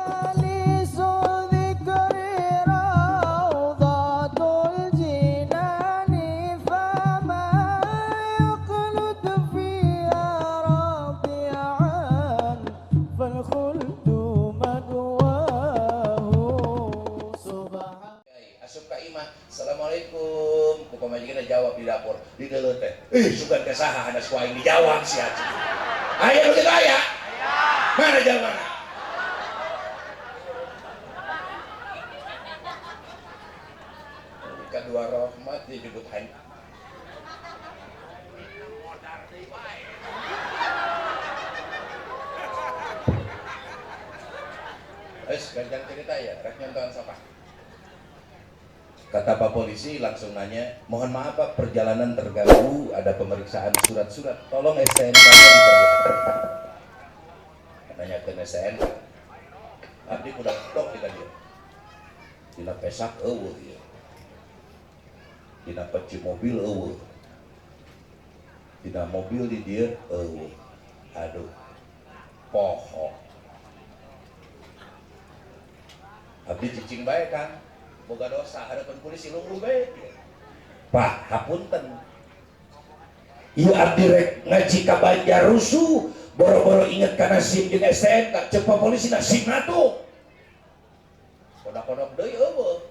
مجالس الذكر روضة الجنان فما يخلد فيها رابعا فالخلد مأواه سبحان. Asup ka imah, "Assalamualaikum." Ku pamajikan jawab di dapur, di deuleu teh. Ih, sugan teh saha hanas ku aing dijawab si Haji. Aya nu kitu aya? Mana jalmana? Kedua rahmat disebut hanya. Wes, gantian cerita ya, rek nyontohan siapa? Kata Pak Polisi langsung nanya, "Mohon maaf Pak, perjalanan terganggu, ada pemeriksaan surat-surat, tolong STNK-nya diperlihatkan." Nanya ke STNK. Abdi udah dok di dia. Dina pesak euweuh ieu. Dina peci mobil euweuh. Dina mobil di dieu euweuh. Aduh. Poho. Abdi cicing bae, Kang. Boga dosa hadapan polisi lungguh bae. Pak, hapunten. Ieu abdi rek ngaji ka Banjar rusuh, boro-boro inget kana SIM jeung STNK, cek Pak polisi na SIM atuh. Kodok-kodok deui euweuh.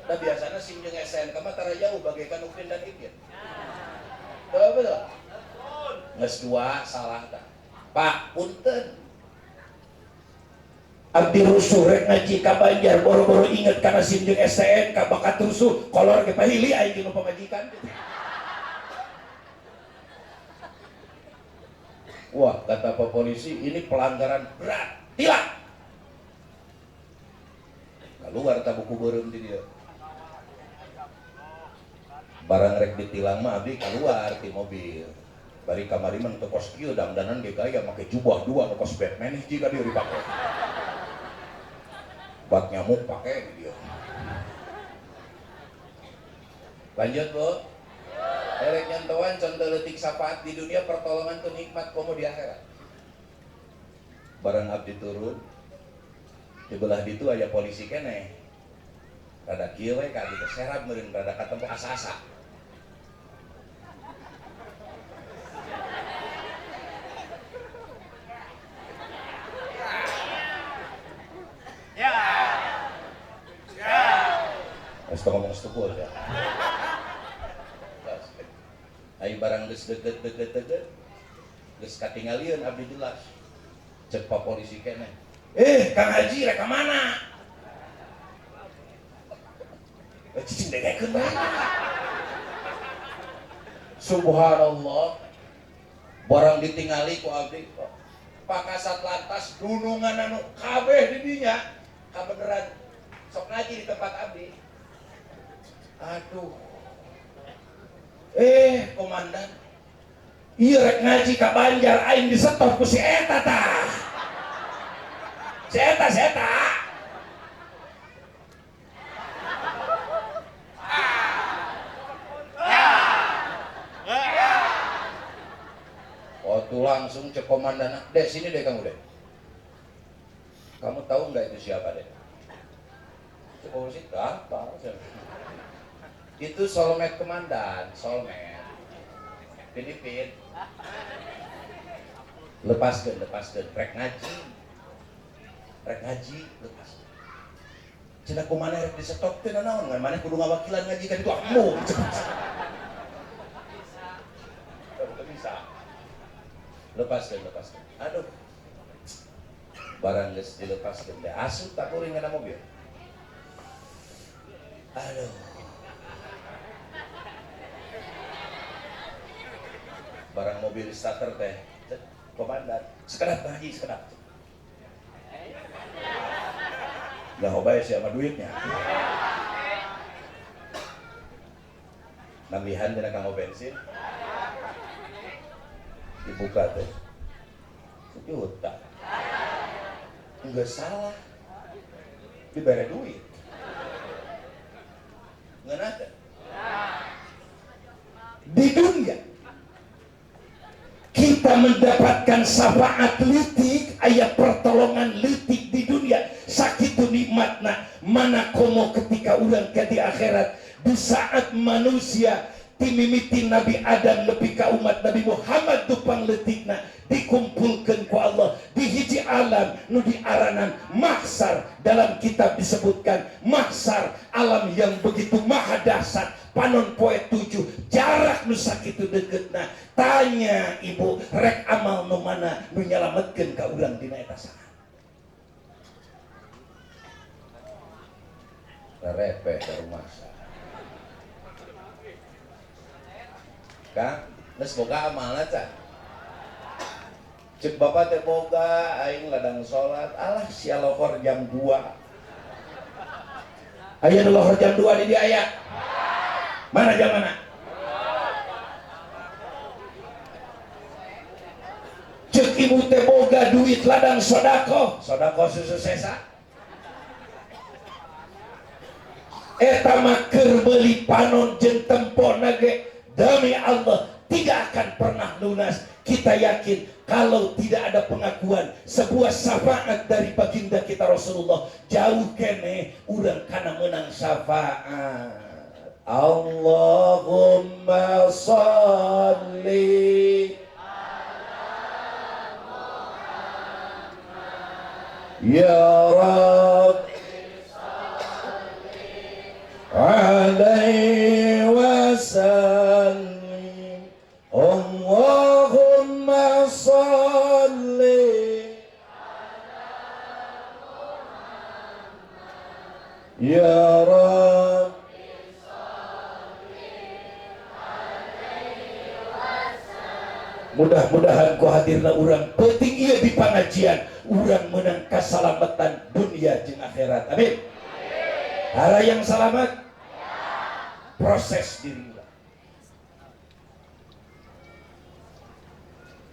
Da biasana SIM jeung STNK mah tara jauh bagaikan Upin dan Ipin. Betul betul. Geus dua salah tah. Pak, punten. Abdi rusuh rek ngaji ka Banjar boro-boro inget kana SIM jeung STNK bakat rusuh kolor ge pahili aing jeung pamajikan gitu. Wah, kata Pak Polisi ini pelanggaran berat. Tilang. Keluar tak buku beureum di dia. Barang rek ditilang mah abdi keluar ti mobil. Bari kamari mah teu kos kieu dangdanan ge gaya make jubah dua nu kos Batman hiji ka dieu dipake. Bat nyamuk pake di dia. Lanjut, Bu. Erek nyantoan contoh leutik syafaat di dunia, pertolongan tuh nikmat komo di akhirat. Barang abdi turun di belah ditu aya polisi keneh. Rada kieu we ka abdi teh serab meureun rada katempo asa-asa. Ya. Ya. Geus teu ngomong setukul ya. Ayo barang geus deket-deket deket geus katingalieun abdi jelas. Cek Pak Polisi keneh. "Eh, Kang Haji rek ka mana?" Eh, cicing dengekeun bae. Subhanallah. Barang ditingali ku abdi, Pak Kasat Lantas dunungan anu kabeh di dinya kabeneran sok ngaji di tempat abdi. Aduh. Eh, komandan. Ieu rek ngaji ka Banjar aing disetop ku si eta tah. Si eta, si eta. Oh, tuh langsung cek komandan, "Dek, sini deh kamu deh. Kamu tahu nggak itu siapa deh?" Cek polisi, "Apa?" "Itu Solmed komandan, Solmed. Filipin. Lepaskan, lepaskan, rek ngaji. Rek ngaji, lepas." Cenah kumaha rek disetop teh naon, ngan maneh kudu ngawakilan ngaji kan itu aku. Bisa. Lepaskan, lepaskan. Aduh. Barang geus dilepaskan teh asup tak kuring kana mobil. Aduh. Barang mobil starter teh, cek komandan, "Sekedap Bang Haji, sekedap." Lah obae siapa duitnya. Nambihan dina kanggo bensin. Dibuka teh. Sejuta. Enggak salah. Dibere duit. Ngeunah teh? Di dunia kita mendapatkan syafaat litik, ayat pertolongan litik di dunia. Mana komo ketika urang ke di akhirat, di saat manusia timimiti Nabi Adam nepi ka umat Nabi Muhammad dupang leutikna dikumpulkeun ku Allah di hiji alam nu diaranan mahsar. Dalam kitab disebutkan mahsar alam yang begitu maha dahsyat, panon poe 7, jarak nu sakitu deketna. Tanya ibu, rek amal nu mana nu nyalametkeun ka urang dina eta saat? Repeh ka rumah sa. Kang, geus boga amalna ca. Cek bapak teh boga aing ladang salat, alah sia lohor jam 2. Aya nu lohor jam 2 di dieu aya. Mana jam mana? Cek ibu teh boga duit ladang sedekah, sedekah susu sesa. Eta mah keur meuli panon jeung tempona ge demi Allah tidak akan pernah lunas. Kita yakin kalau tidak ada pengakuan sebuah syafaat dari baginda kita Rasulullah, jauh kene urang kana menang syafaat. Allahumma sholli ya Rabb alaihi wasallim. Allahumma sholli ala Muhammad ya Rabb alaihi wasallam. Mudah-mudahan ku hadirna urang penting ieu di pangajian, urang menang kasalamatan dunia jeung akhirat. Amin. Hara yang selamat proses diri urang.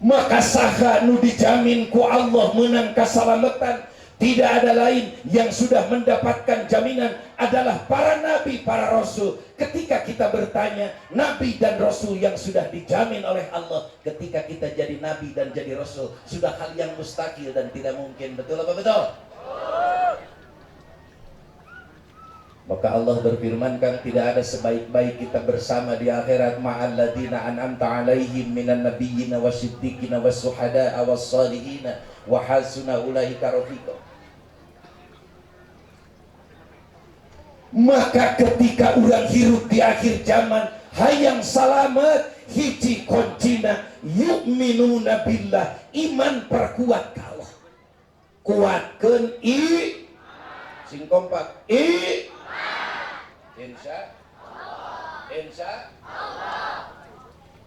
Maka saha nu dijamin ku Allah menang kasalamatan, tidak ada lain yang sudah mendapatkan jaminan adalah para nabi, para rasul. Ketika kita bertanya, nabi dan rasul yang sudah dijamin oleh Allah, ketika kita jadi nabi dan jadi rasul, sudah hal yang mustahil dan tidak mungkin. Betul apa betul? Maka Allah berfirman kan, tidak ada sebaik-baik kita bersama di akhirat ma'alladina an'amta alaihim minan nabiyyina wasiddiqina wassuhada'a wassalihina wa hasuna ulaika rafiqa. Maka ketika urang hirup di akhir zaman hayang salamet, hiji kuncina yu'minuna billah, iman perkuat ka Allah. Kuatkeun i sing kompak i insya insya Allah.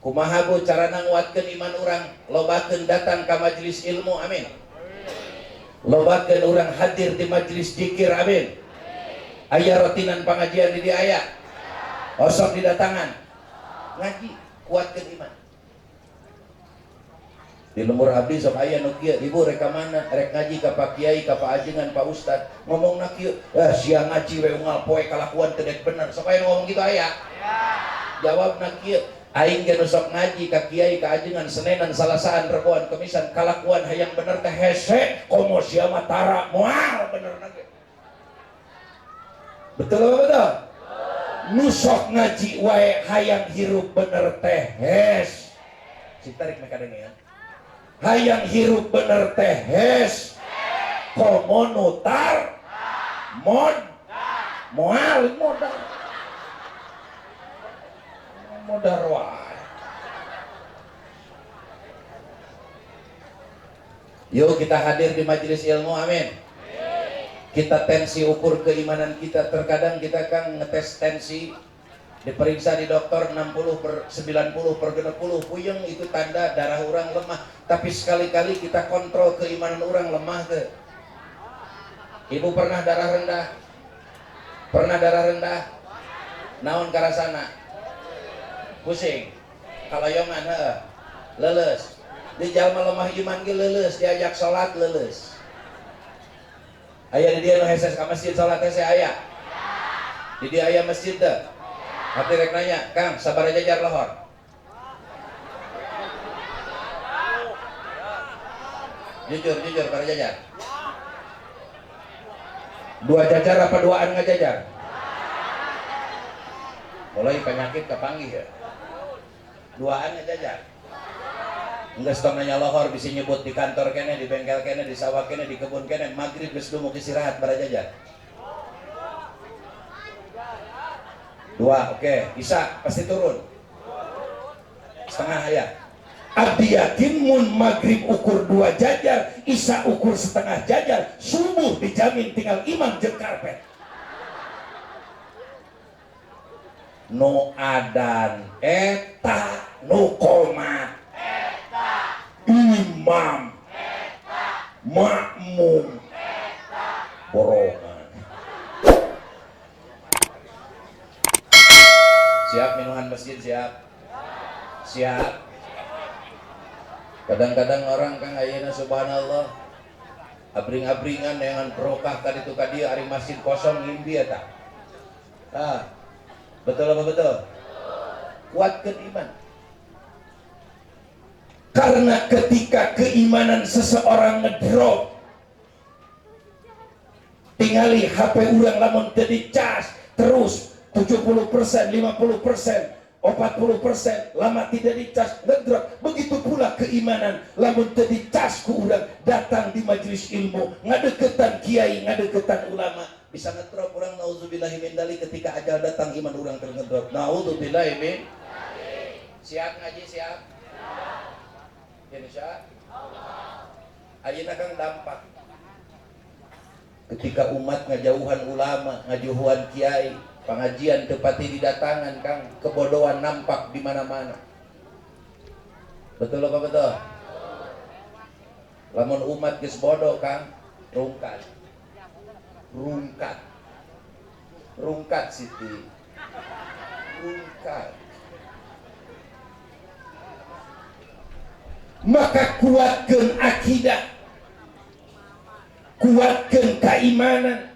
Kumaha bu carana nguatkeun iman urang? Lobakeun datang ka majelis ilmu, amin. Lobakeun urang hadir di majelis zikir, amin. Aya rotinan pengajian di dieu aya. Osok didatangan ngaji, kuatkeun iman. Di lembur abdi sok aya nu kieu, ibu rek ka mana? Rek ngaji ka Pak Kiai, ka Pak Ajengan, Pak Ustad. Ngomongna kieu, sia ngaji we unggal poe kalakuan teu dek bener. Sok aya nu ngomong kitu aya. Jawabna kieu, aing ge nu sok ngaji ka Kiai, ka Ajengan, Senenan, Salasaan, Reboan, Kemisan, kalakuan hayang bener teh hese, komo sia mah tara moal benerna ge. Betul apa betul? Nu sok ngaji wae hayang hirup bener teh hes. Sing tarik meh kadenge ya. Hayang hirup bener teh hes, komo nutar mod moal modar modar wae. Yuk kita hadir di majelis ilmu, amin. Kita tensi ukur keimanan kita. Terkadang kita kan ngetes tensi, diperiksa di dokter 60/90/60, puyeng, itu tanda darah orang lemah. Tapi sekali-kali kita kontrol keimanan orang lemah ke. Ibu pernah darah rendah? Pernah darah rendah? Naon karasana? Pusing, kaloyongan, heeh, leuleus. Di jalma lemah iman ge leuleus, diajak salat leuleus. Aya di dieu nu hese ka masjid salat hese aya? Di dieu aya masjid teu? Hati rek nanya, Kang, sabar aja jar lohor. Jujur, jujur, para jajar. Dua jajar apa duaan ngajajar? Mulai penyakit kepanggih ya. Duaan ngajajar. Enggeus tong nanya lohor bisa nyebut di kantor kene, di bengkel kene, di sawah kene, di kebun kene, maghrib geus dumuk istirahat barajajar. Dua, oke, Isya pasti turun. Setengah ya. Abdi yakin mun maghrib ukur 2 jajar, Isya ukur setengah jajar, subuh dijamin tinggal imam jeung karpet. Nu adan eta, nu qomat eta, imam eta, makmum eta, borongan. Siap minuhan masjid, siap. Siap. Kadang-kadang orang kang ayeuna subhanallah abring-abringan dengan berokah tadi tu ka dieu ari masjid kosong ngimpi eta. Tah. Betul apa betul? Kuatkeun iman. Karena ketika keimanan seseorang ngedrop, tingali HP urang lamun teu dicas terus 70%, 50%, 40% lama tidak dicas ngedrop. Begitu pula keimanan lamun teu dicas ku urang datang di majelis ilmu ngadeukeutan kiai, ngadeukeutan ulama, bisa ngedrop urang. Nauzubillahi min dzalik, ketika ajal datang iman urang keur ngedrop. Nauzubillahi min. Siap ngaji, siap? Insya Allah. Ayeuna kang dampak ketika umat ngajauhan ulama, ngajauhan kiai, pengajian tepati didatangan kang, kebodohan nampak di mana-mana. Betul apa betul? Lamun umat geus bodoh kang, rungkat. Rungkat. Rungkat Siti. Rungkat. Maka kuatkeun akidah, kuatkeun keimanan.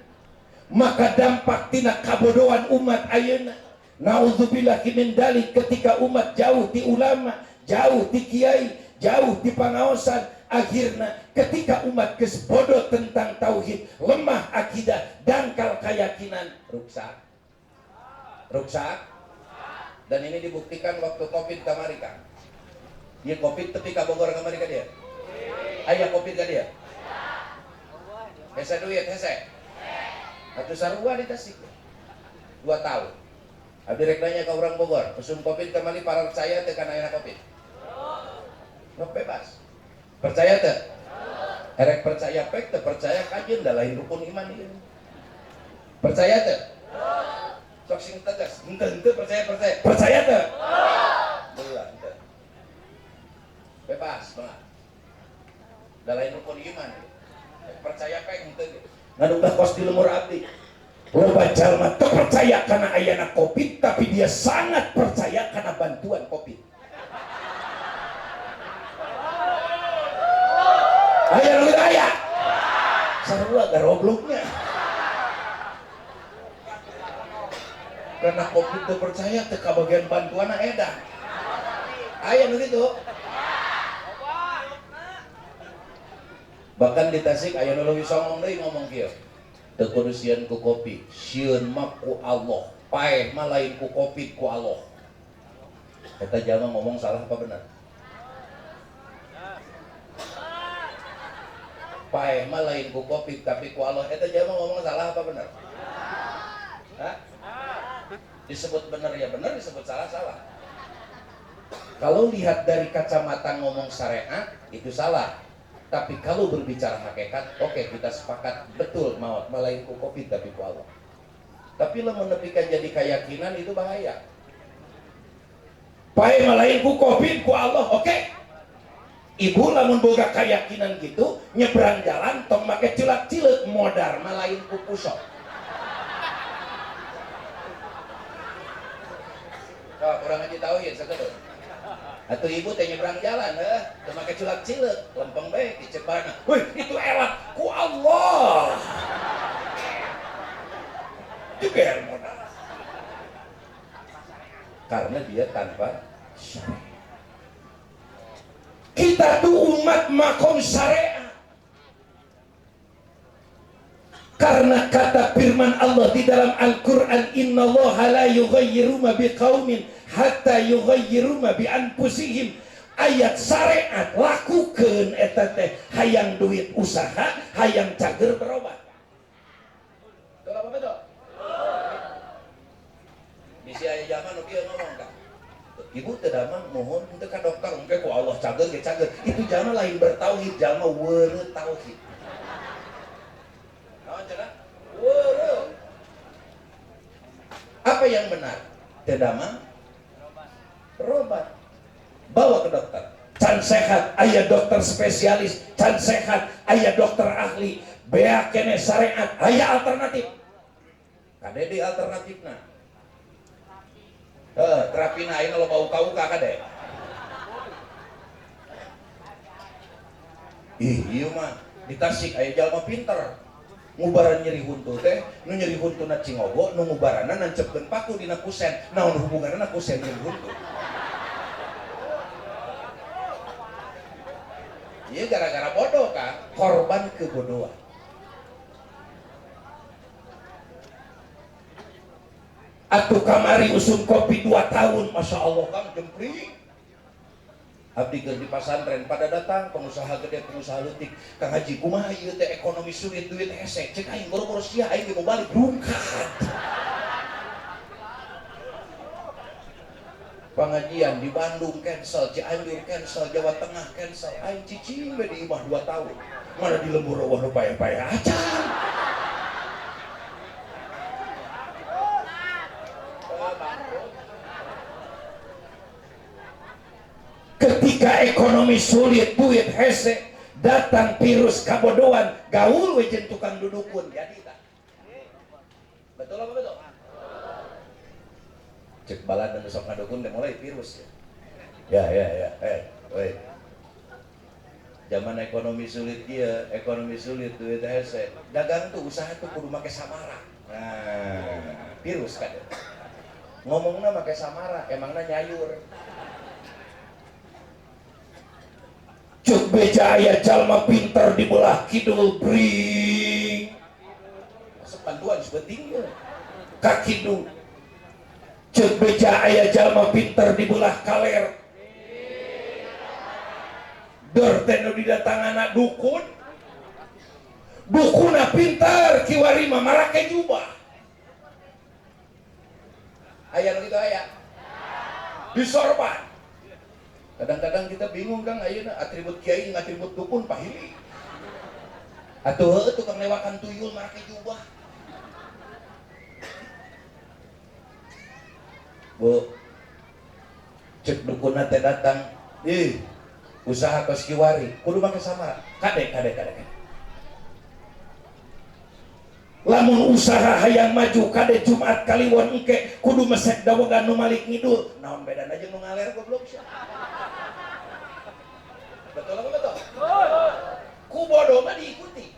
Maka dampak tina kabodohan umat ayeuna, naudzubillahi min dzalik, ketika umat jauh ti ulama, jauh ti kiai, jauh ti pangaosan, akhirna ketika umat geus bodoh tentang tauhid, lemah akidah, dangkal keyakinan, ruksak. Ruksak. Dan ini dibuktikan waktu Covid kamari kang. Dia Covid tepi ka Bogor kamari ka dia. Aya Covid ka dia. Hese duit hese. Atuh sarua di Tasik. 2 tahun. Abdi rek nanya ka urang Bogor, usum Covid kamari percaya teu kana ayeuna Covid? Nok bebas. Percaya teu? Erek percaya pek teu percaya kajeun da lain rukun iman ieu. Percaya teu? Sok sing tegas, henteu henteu percaya percaya. Percaya teu? Beula henteu. Bebas banget. Da lain rukun iman. Percaya pek henteu gitu. Ngan udah kos di lemur abdi. Loba jalma teu percaya kana ayana Covid, tapi dia sangat percaya kana bantuan Covid. Aya nu aya. Sarua garobloknya. Karena Covid teu percaya teu kabagian bantuanna edan. Aya nu kitu. Bahkan di Tasik aya nu leuwih songong deui ngomong kieu. Teu kudu sieun ku kopi, sieun mah ku Allah. Paeh mah lain ku kopi, ku Allah. Eta jalma ngomong salah apa benar? Paeh mah lain ku kopi tapi ku Allah. Eta jalma ngomong salah apa benar? Hah? Disebut benar ya benar, disebut salah salah. Kalau lihat dari kacamata ngomong syariat itu salah. Tapi kalau berbicara hakikat, oke, kita sepakat betul maut malain ku kopi tapi ku Allah. Tapi lo menepikan jadi keyakinan itu bahaya. Pae malain ku kopi ku Allah, oke. Ibu lamun boga keyakinan gitu, nyebrang jalan tong make cilak-cileuk modar malain ku pusok. Kalau kurang ngaji tauhid sakedeung. Atau ibu teh nyebrang jalan teu make culak-cileuk, lempeng bae dicebarna. Wih, itu elak ku Allah. Jeger modal. Karena dia tanpa syariat. Kita tuh umat makom syariat. Karena kata firman Allah di dalam Al-Quran, innallaha la yughayyiru ma biqaumin hatta yughayyiru ma bi anfusihim. Ayat syariat lakukeun eta teh hayang duit usaha, hayang cager berobat. Betul apa betul? Bisi aya zaman nu kieu ngomong ka. Ibu teu damang mohon teu ka dokter engke ku Allah cager ge cager. Itu jalma lain bertauhid, jalma weureuh tauhid. Naon cenah? Weureuh. Apa yang benar? Teu damang berobat. Bawa ke dokter. Can sehat aya dokter spesialis, can sehat aya dokter ahli. Beak kene syariat aya alternatif. Kade di alternatifna. Terapina ayeuna loba uka-uka kade. Ih, ieu mah di Tasik aya jalma pinter. Ngubaran nyeri huntu teh, nu nyeri huntuna cingogo, nu ngubaranna nancepkeun paku dina kusen. Naon hubunganna kusen nyeri huntu? Iya gara-gara bodoh kan, korban kebodohan. Atuh kamari usum kopi 2 tahun, masya Allah kang jempri. Abdi keur di pasantren pada datang pengusaha gede, pengusaha leutik. Kang Haji kumaha ieu teh ekonomi sulit, duit hese. Cek aing boro-boro sia aing mau balik rungkat. Pengajian di Bandung cancel, Cianjur cancel, Jawa Tengah cancel. Aing cicing we di imah 2 tahun. Mana di lembur eueuh nu payah-payah acan. Ketika ekonomi sulit, duit hese, datang virus kabodohan, gaul we jeung tukang dudukun. Jadi tak? Betul apa betul? Cek balad dan sok ngadukun deh mulai virus ya. Ya ya ya, woi. Zaman ekonomi sulit dia, ekonomi sulit duit hese. Dagang tuh usaha tuh kudu make samara. Nah, virus kan. Ngomongna make samara, emangna nyayur. Cuk beja aya jalma pinter di belah kidul bring. Sepanduan sepenting ya. Ka kidul. Cuk beja aya jalma pinter di belah kaler. Dor teh nu didatanganna dukun. Dukuna pinter kiwari mah marake jubah. Aya nu kitu aya. Disorban. Kadang-kadang kita bingung Kang ayeuna atribut kiai atribut dukun pahili. Atuh heueuh tukang lewakan tuyul marake jubah. Bu, cek dukunna teh datang, ih usaha kos kiwari, kudu make samara. Kade kade kade. Lamun usaha hayang maju kade Jumat Kaliwon engke kudu mesek dawegan nu malik ngidul. Naon bedana jeung nu ngaler goblok sia. Betul apa betul? Betul. Ku bodoh mah diikuti.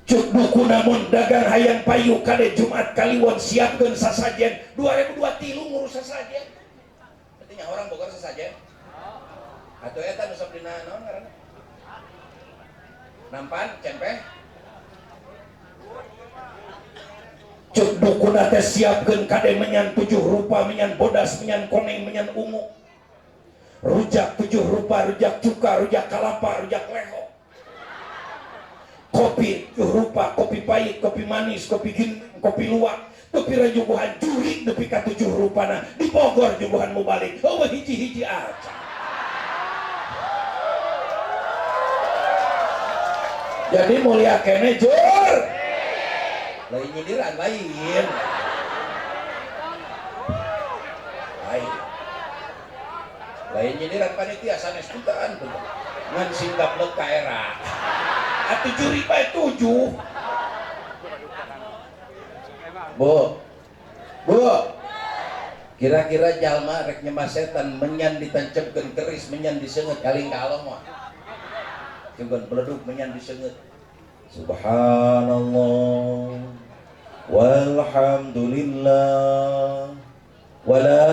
Cuk buku namun dagang hayang payu kade Jumat Kaliwon siapkeun sasajen 2023 ngurus sasajen. Artinya orang Bogor sasajen. Atau eta nu sok dina naon ngaranna? Nampan, cempeh. Cuk dukuna teh siapkeun kade menyan 7 rupa, menyan bodas, menyan koneng, menyan ungu. Rujak 7 rupa, rujak cuka, rujak kalapa, rujak leho. Kopi 7 rupa, kopi pahit, kopi manis, kopi gin, kopi luwak. Tepi juguhan jurik nepi ka 7 rupana di Bogor juguhan mubalik. Eueuh hiji-hiji aja. Jadi mulia kene jur. Lain nyindiran lain. Lain. Lain nyindiran panitia sanes jutaan bener. Ngan sing gaplek ka era. Atuh juri bae 7. Bu. Bu. Kira-kira jalma rek nyembah setan menyan ditancepkeun keris menyan diseungeut kaling ka Allah mah. Cuman beleduk menyan diseungeut. Subhanallah walhamdulillah wala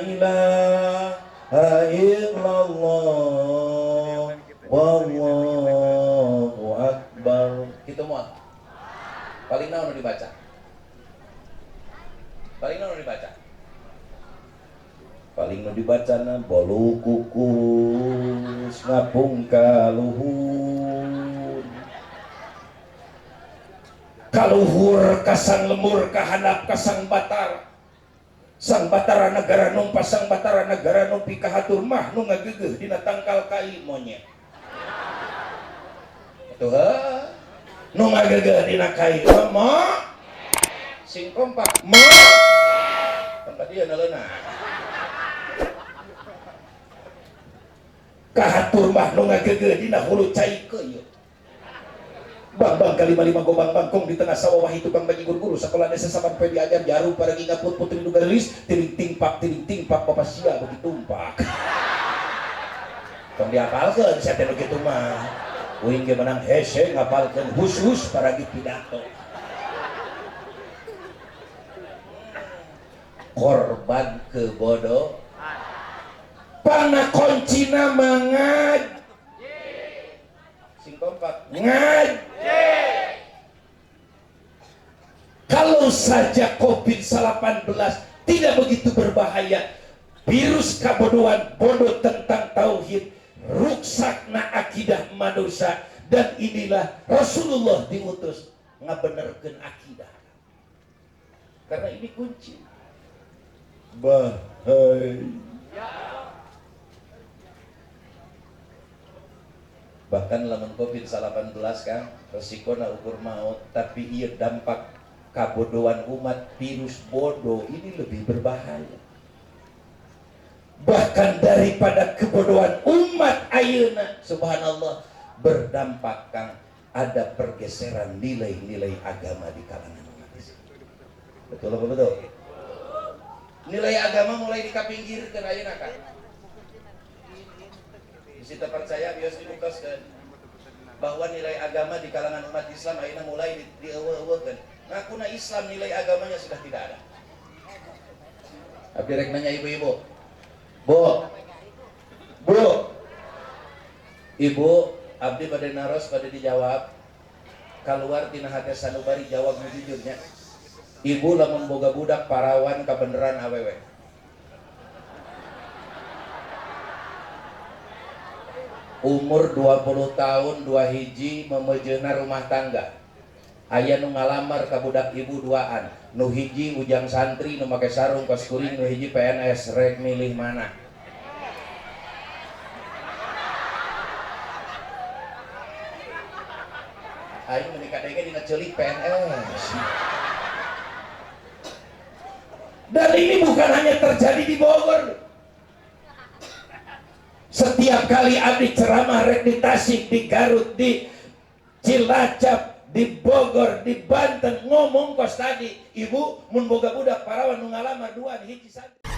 ilaha illallah wallahu Paling naon nu dibaca? Paling naon nu dibaca? Paling nu dibacana bolu kukus ngapung ka luhur. Kaluhur kasang lemur kahanap kasang batara. Sang batara negara numpa sang batara negara numpi kahatur mah nu ngageugeuh dina tangkal kai monyet. Tuh heuh. Nu ngageugeuh dina kai mah sing kompak mah tempat ieu naleuna. Kahatur mah nu ngageugeuh dina hulu cai keuyeuh. Bang-bang kalima-lima gobang bangkong di tengah sawah wahai tukang bajigur guru sekolah desa saban poe diajar jarum para ngaput putri nu geulis tiring tingpak bapak sia beuki tumpak. Tong diapalkeun sia teh nu kitu mah. Uing ge menang hese ngapalkeun khusus paragi pidato. Korban kebodohan. Pana kuncina mangaj. Sing kompak ngaj. Kalau saja COVID-19 tidak begitu berbahaya, virus kebodohan bodoh tentang tauhid, ruksakna akidah manusia, dan inilah Rasulullah diutus ngabenerkeun akidah. Karena ini kunci. Bahaya. Bahkan lamun COVID-19 kan resikona ukur maut, tapi ieu dampak kabodohan umat virus bodoh ini lebih berbahaya. Bahkan daripada kebodohan umat ayeuna, subhanallah, berdampak kang ada pergeseran nilai-nilai agama di kalangan umat Islam. Betul apa betul? Nilai agama mulai dikapinggirkeun ayeuna kan. Kita percaya bios dibukaskeun bahwa nilai agama di kalangan umat Islam ayeuna mulai dieuweuh-euweuhkeun. Ngakuna Islam nilai agamanya sudah tidak ada. Abdi rek nanya ibu-ibu. Bu. Bu. Ibu, abdi bade naros bade dijawab. Kaluar tina hate sanubari jawab nu jujurnya. Ibu lamun boga budak parawan kabeneran awewe. Umur 20 tahun 2 hiji memejeuna rumah tangga. Aya nu ngalamar ka budak ibu duaan, nu hiji ujang santri nu make sarung kos kuring, nu hiji PNS, rek milih mana? Aing meuni kadenge dina ceulik PNS. Dan ini bukan hanya terjadi di Bogor. Setiap kali abdi ceramah rek di Tasik, di Garut, di Cilacap, di Bogor, di Banten, ngomong kos tadi, ibu mun boga budak parawan nu ngalamar dua hiji santri.